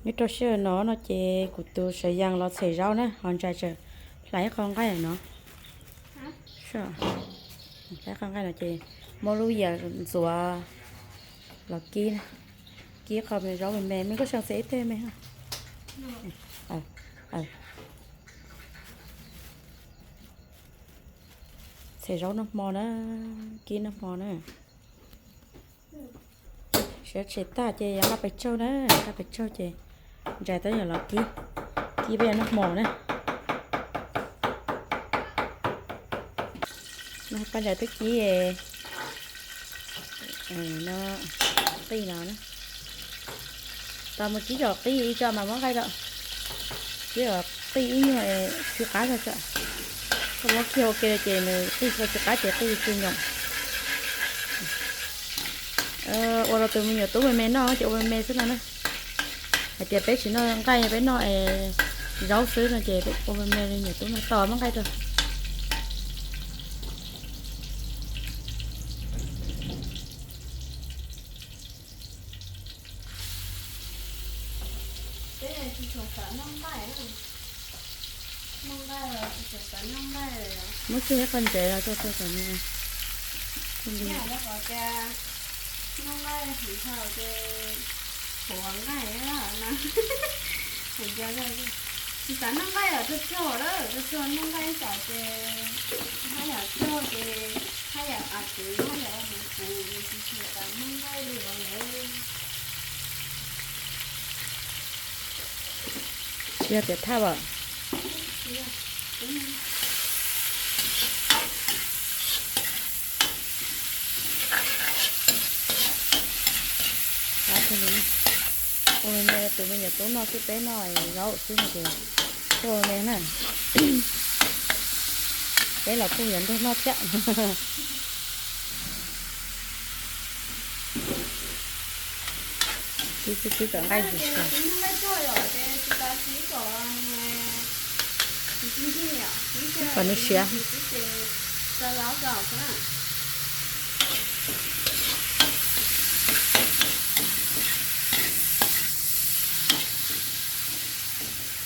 Nyob rau sij hawm no no ces kuv tus sav yees los txhem zaub na, ho Ntsa tseem hlais ib qho nqaij no. Hlais ib qho nqaij no ces muab lub yias ntxuav los kib, kib qho me zaub me me, me koj xyeem txhem ib teg me. Txhem zaub noj hmo na, kib noj hmo na. Siav tshem tag ces yuav nqa pes tsawg na, nqa pes tsawg ces Ntsa tab yog los kib, kib peb yuav noj hmo na. No Paj Ntsa twb kib no, qij no na. Tos mus kib cov qij ib co mas muab nqaij rau. Kib cov qij ib nyuag tsw qab tso tso. Koj muab kiag ua ke ces nws qij tsis tsw qab ces qij tsw nyoos. Ua rau tus me nyuam tub me me noj ces ua me me xwb no na. Hais tias peb tsis noj nqaij, peb noj zaub xwb no ces ua me me li nyuam tub no, tos muab nqaij rau. Muab kiag ib qho ntsev los rau rau tom no. Noj nqaij hwv dhau ces puas nqaij na. Tsis xav noj nqaij los rau tsuag lawm, rau tsuag noj nqaij ib tsam ces haj yam tsuag ces haj yam av txwv haj yam ua mus puv, tsis xav noj nqaij li os lawm. Tsis yog tias thaj as. Ua me me, tus me nyuam tub noj xwb, peb noj zaub xwb no ces ua me na. Peb los kuj yuav nrog noj thiab. Kib xwb kib kom nqaij siav siav. Kom nws siav.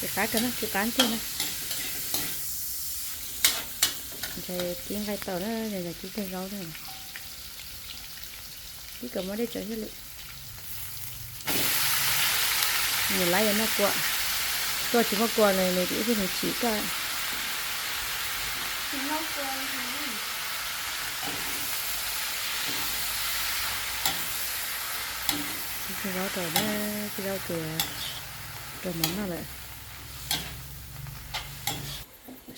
Tsw qab kawg na, tsw qab tiag na. Ntshai kib nqaij tau na, ntshai kib cog zaub na. Kib kom muaj dej tsawv thiaj li. Nws lawv yuav noj kua, koj tsis muaj kua nws, nws ib pliag nws chim koj. Kib zaub rau na, kib zaub ces rau mov noj lawm.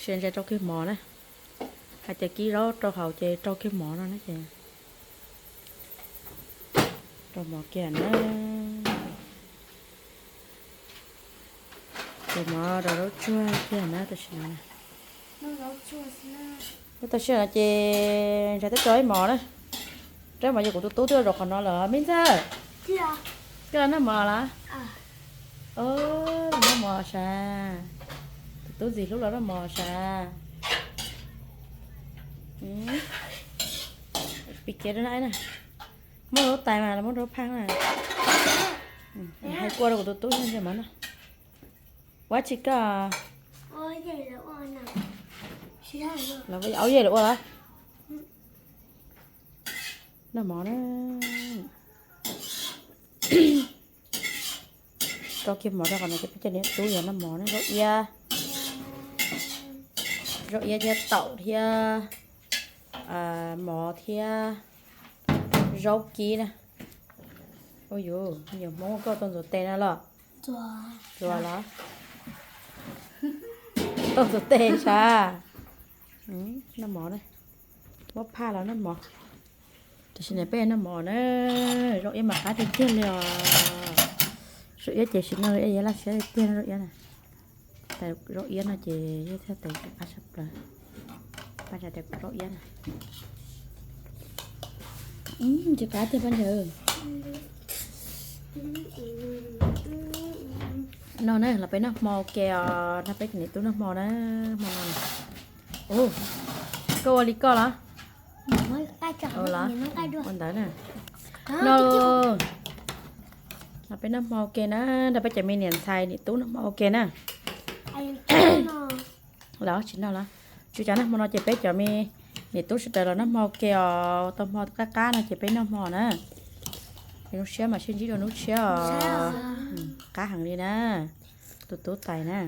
Sia ntsia rau kiag mov na, hais tias kib zaub rau hauv ces rau kiag mov no na ces rau mov kiag na. Rau mov rau zaub tsuag kiag na tam sim no. Tam sim no ces Ntshai twb rau ib mov na. Rau ib mov ces kuv tus tub twb zaum qhov no lawm me ntxawg. Koj noj mov los? Noj mov sav. Tus tub ntxim hlub los noj mos sav. Piv kiav rau na, muab rau lub tais mas los muab rau lub phaj na. Hais kua rau kuv tus tub ntsia mov no. Ua tsi koj? Los aub yej lawm ua los? Noj mov na. Rau kiag mov rau qhov no ces peb cov niam tub yuav noj mov na, zaub iab, zaub iab thiab taum thiab mov thiab zaub kib na. Ua yuv, me nyuam Hmoob koj tuaj ntxuav tes na los? Ntxuav los? Tuaj ntxuav tes sav. Noj mov na, muab phaj los noj mov. Tam sim no peb noj mov na, zaub iab mas qab tiag tiag li os. Zaub iab ces sim no ib yam laj siab tiag tiag zaub iab na. Zaub iab no ces yog thiaj tes qab tshaj plaws. Paj Ntsa tias kuv zaub iab na. Ntsis qab tiag Paj Ntsa. No na los peb noj hmo ke os, noj peb cov niam tub noj hmo na, hmo no. Ua, koj ua li koj los? Ua los? Ua ntawd na. No. Los peb noj hmo ua ke na, nrog peb cov me niam ntxhais niam tub noj hmo ua ke na. Los tsis noj los, tsis cov noj hmo no ces peb cov me niam tub sawv daws los noj hmo ua ke os, tau hmo qab qab no ces peb noj hmo na. Peb lub siab mas sib ntsib dua lub siab os. Qab heev li na, tus tub tais na.